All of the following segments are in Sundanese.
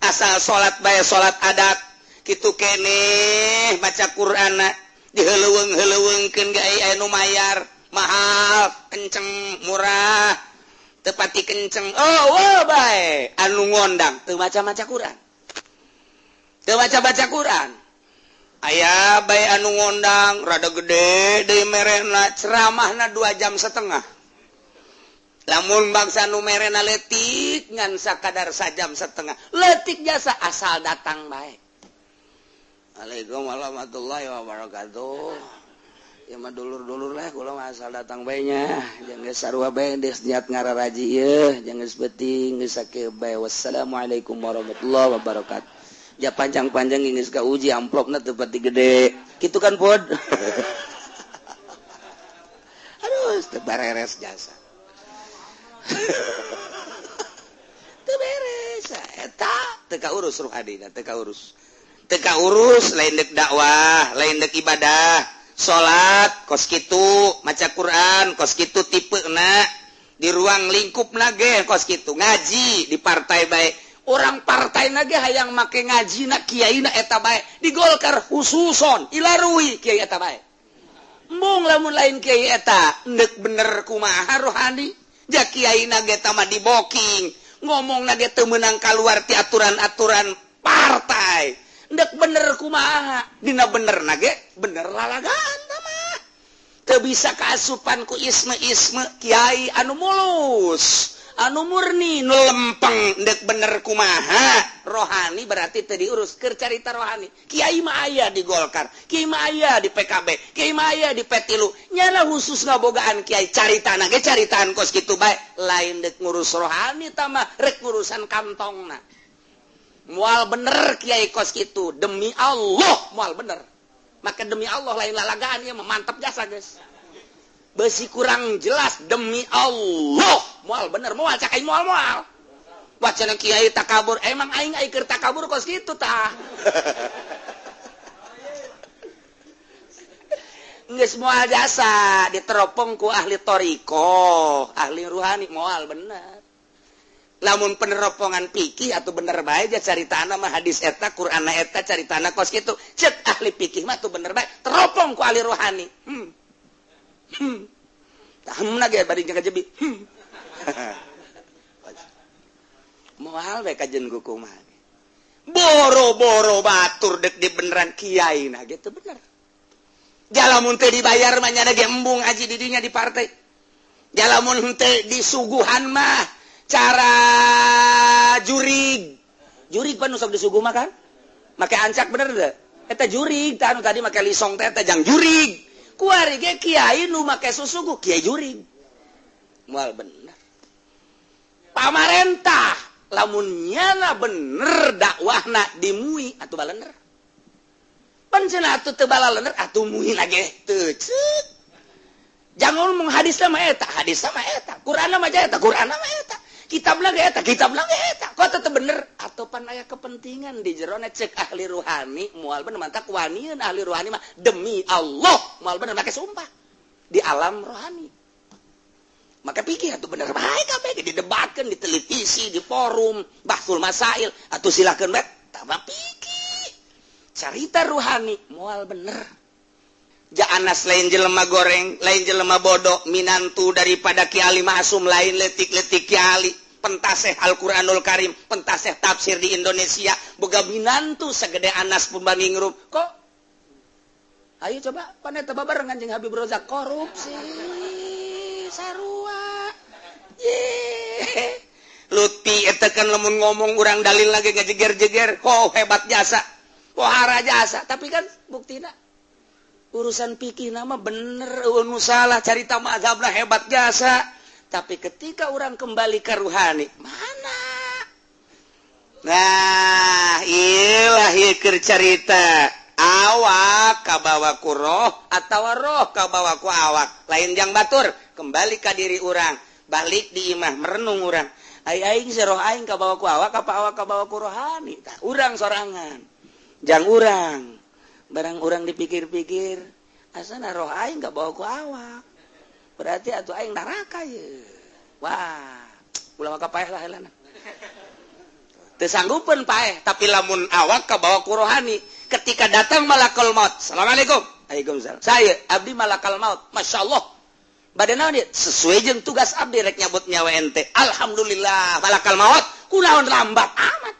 Asal salat bae salat adat kitu keneh maca Qur'anna diheleuweung-heleuweungkeun ge aya nu mayar mahal kenceng murah tepati kenceng oh wah bae anu ngondang teu maca-maca Quran teu maca-baca Quran aya bae anu ngondang rada gede deui merena ceramahna 2,5 jam lamun bangsa nu merena leutik ngan sakadar 1,5 jam leutik jasa asal datang bae. Assalamualaikum warahmatullahi wabarakatuh. Ya mah dulur-dulur lah kula mah asal datang bae nya jangan geus sarua bae geus niat ngararaji ieu jangan geus penting geus sakieu bae. Wassalamualaikum warahmatullahi wabarakatuh. Ja panjang-panjang geus kauji amplopna teu pati gede kitu kan pod. Aduh teu bareres jasa. Teu beres eta teu kaurus ruhadina teu kaurus teu kaurus lain dek dakwah lain dek ibadah salat kos kitu maca Quran kos kitu tipena di ruang lingkup nage kos kitu ngaji di partai bae orang partai nage hayang make ngaji na kiai na eta bae di Golkar khususon ilarui kiai eta bae embung lamun lain kiai eta ndek bener kumaha rohani ja kiai nage tama di booking ngomong nage teu meunang kaluar ti aturan-aturan partai ndek bener kumaha dina bener nage bener lalagaan mah teu bisa kaasupan ku isme-isme kiai anu mulus anu murni nu lempeng ndek bener kumaha rohani berarti teu diurus keur carita rohani kiai mah aya di Golkar kiai mah aya di PKB kiai mah aya di P3 nyana khusus ngabogaan kiai carita ge caritaan kos kitu bae lain dek ngurus rohani tama rek ngurusan kantongna moal bener kiai kos kitu demi Allah moal bener maka demi Allah lain lalagaan ieu mah mantap jasa geus besi kurang jelas demi Allah moal bener moal cak aing moal moal wacana kiai takabur emang aing aing keur takabur kos kitu tah geus moal jasa diteropong ku ahli thoriqoh ahli ruhani moal bener lamun peneropongan pikih atau bener bae ja caritana mah hadis eta Qur'an eta caritana kos kitu cek ahli pikih mah tuh bener bae teropong ku ahli rohani tah ge bari kajebi moal we kajen ku kumaha boro-boro batur dek di beneran kiai nah gitu bener jalamun teu dibayar mah nya ge embung aji di dinya di partai jalamun teu disuguhan mah cara jurig jurig pan nu sok disuguh mah kan make ancak bener teu eta jurig tah anu tadi make lisong teh eta jang jurig kuari ge kiai nu make susuguh kiai jurig moal bener pamarentah lamun nyana bener dakwahna dimui atuh balener pan cenah atuh teu balalener atuh mui lagi teu ceuk jangan ngomong hadis mah eta hadis mah eta Quran mah eta Quran mah eta kitab lagi eta kitab lagi eta kok tetep bener atau pan aya kepentingan di jerona cek ahli ruhani moal bener mantak wanian ahli ruhani mah demi Allah moal bener make sumpah di alam rohani maka pikir atuh bener bae kabeh didebatkeun di televisi di forum bahsul masail atuh silakeun bae tah pikir carita ruhani moal bener ja Anas lain jelema goreng lain jelema bodoh minantu daripada Ki Ali Masum lain letik-letik Ki Ali pentaseh Al-Qur'anul Karim pentaseh tafsir di Indonesia boga minantu segede Anas Purbaningrum kok ayo coba paneta babarengan jeung Habib Rozak korupsi sarua ye Lutfi eta kan lamun ngomong urang dalil lagi ngajeger-jeger oh hebat jasa pohara jasa tapi kan buktina urusan pikir nama bener nu salah carita mazhabna hebat jasa tapi ketika orang kembali ke ruhani mana nah ilah keur carita awak kabawa ku roh atawa roh kabawa ku awak lain jang batur kembali ka diri urang balik di imah merenung urang ai aing si roh aing kabawa ku awak apa awak kabawa ku rohani tah urang sorangan jang urang barang urang dipikir-pikir asana roh aing kabawa ku awak berarti atuh aing neraka ye wah ulah maka paeh lah helana Teu sanggupeun paeh, tapi lamun awak kabawa ku rohani, ketika datang malakal maut, "Assalamualaikum." "Waalaikumsalam." "Saya abdi malakal maut." "Masya Allah. Bade naon ieu?" "Sesuai jeung tugas abdi, rek nyabut nyawa ente." "Alhamdulillah, malakal maut. Kunaon lambat amat?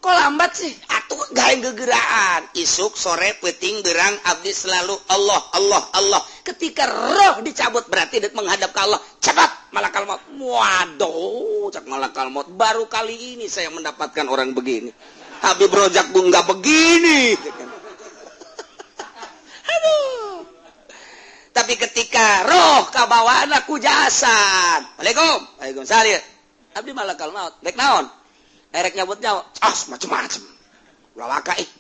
Kok lambat sih?" "Atuh gawe gegeraan. Isuk, sore, peuting, berang, abdi selalu Allah, Allah, Allah. Ketika roh dicabut, berarti dek menghadap ke Allah. Cepat malakal maut." "Waduh," cak malakal maut, "baru kali ini saya mendapatkan orang begini. Habib Rojak bu nggak begini." Aduh. Tapi ketika roh kabawaan aku jasad. "Waalaikum." "Waalaikumsalam. Abdi malakal maut." "Dek naon?" "Erek nyabut nyawa." "Ah, macem-macem. Ulah waka ih."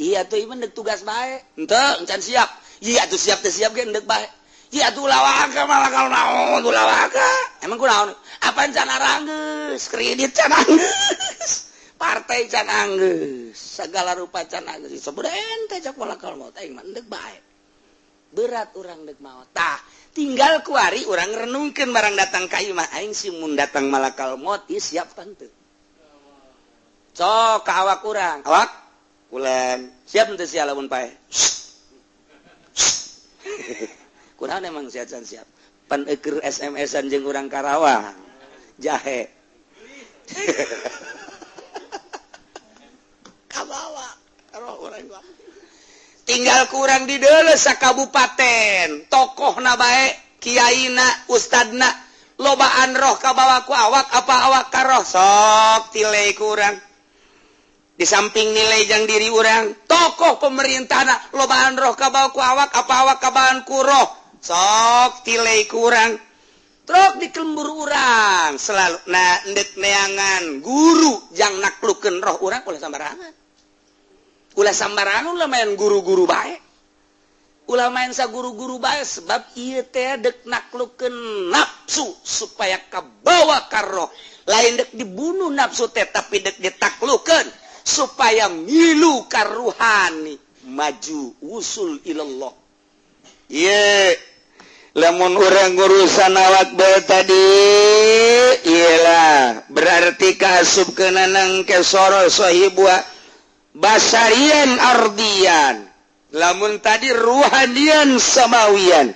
"Iya tuh, ieu dek tugas bae." "Henteu, encan siap." "Iya tuh, siap teh siap ge endek bae." "Iya tuh, ulah waka malakal maut, ulah waka. Emang kunaon? Apaan can aranggeus, kredit can anggeus. Partai can anggeus, segala rupa can anggeus. Sebut ente," cak malakal maut, "aing mah endek bae." Berat urang dek maot. Tah, tinggal kuari urang renungkeun barang datang ka imah aing si mun datang malakal maut ieu siap teu? Sok ka awak urang. Awak kulen siap henteu sia lamun paeh? Kunaon emang siap can siap? Pan eukeur SMS-an jeung urang Karawang. Jahe. Kabawa roh urang. Tinggal kurang di deuleu sakabupaten, tokohna bae, kiaina, ustadna, lobaan roh kabawa ku awak apa awak ka roh? Sok tilai kurang. Di samping nilai jang diri urang, tokoh pemerintah, lobaan roh kabawa ku awak apa awak kabawaan ku roh? Sok tilai kurang. Trok di lembur urang selalu nah endek neangan guru jang naklukeun roh urang. Ulah sambarangan, ulah sambarangan, ulah main guru-guru bae, ulah main sa guru-guru bae, sebab ieu teh dek naklukeun nafsu supaya kabawa ka roh. Lain dek dibunuh nafsu teh, tapi dek ditaklukeun supaya milu karuhani, maju usul ilallah. Ye, lamun urang urusan awak bae tadi iyalah, berarti kaasup kenanang ke soro sahibua basarian ardian. Lamun tadi ruhanian samawian,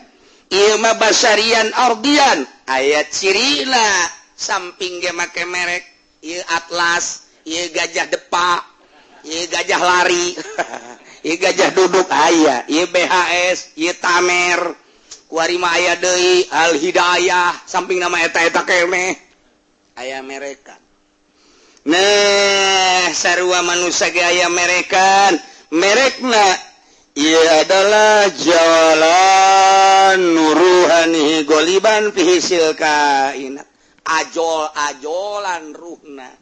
ieu mah basarian ardian. Aya cirina, samping ge make merek ieu Atlas, ieu Gajah Depak, ieu Gajah Lari, ieu Gajah Duduk, aya ieu BHS, ieu Tamer, kuari mah aya deui Al Hidayah, samping nama eta-eta keneh aya merekan. Nah, sarua manusia ge aya merekan. Merekna ieu adalah jalan nuruhani goliban fihisil kainat, ajol-ajolan ruhna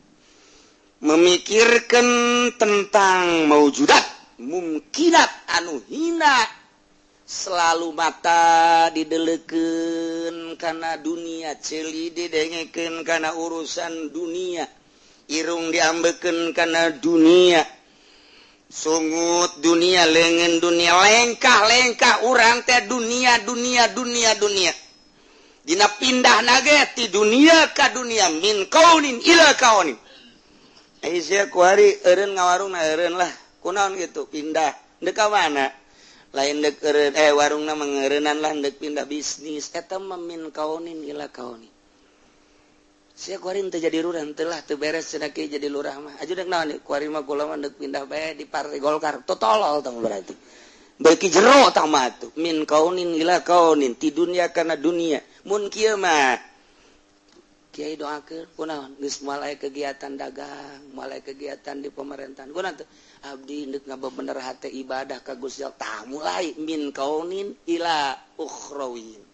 memikirkan tentang maujudat mungkinat anu hina. Selalu mata dideleken karena dunia, celi didengekeun karena urusan dunia, irung diambeken karena dunia, sungut dunia, lengan dunia, lengkah-lengkah urang teh dunia, dunia, dunia, dunia. Dina pindah nage ti dunia ka dunia, min kaunin ila kaunin. Aisyah kuari eureun ngawarung na eureun lah. Kunaon gitu pindah? Dek ka mana? Lain dek eureun, warungna mangeureunnan lah, dek pindah bisnis. Eta mah min kaunin ila kaunin. Sia kuari teu jadi lurah teu lah, teu beres cenah kieu jadi lurah mah. Aju dek naon? Kuari mah kula mah dek pindah bae di Partai Golkar. Totolol tong berarti. Beuki jero tah mah tuh. Min kaunin ila kaunin, ti dunia kana dunia. Mun kieu mah Kiai doakeun, kunaon? Geus moal aya kegiatan dagang, moal aya kegiatan di pemerintahan. Kunaon teh? Abdi deuk ngabener hate ibadah ka Gusti Allah. Tah, mulai min kaunin ila ukhrawin.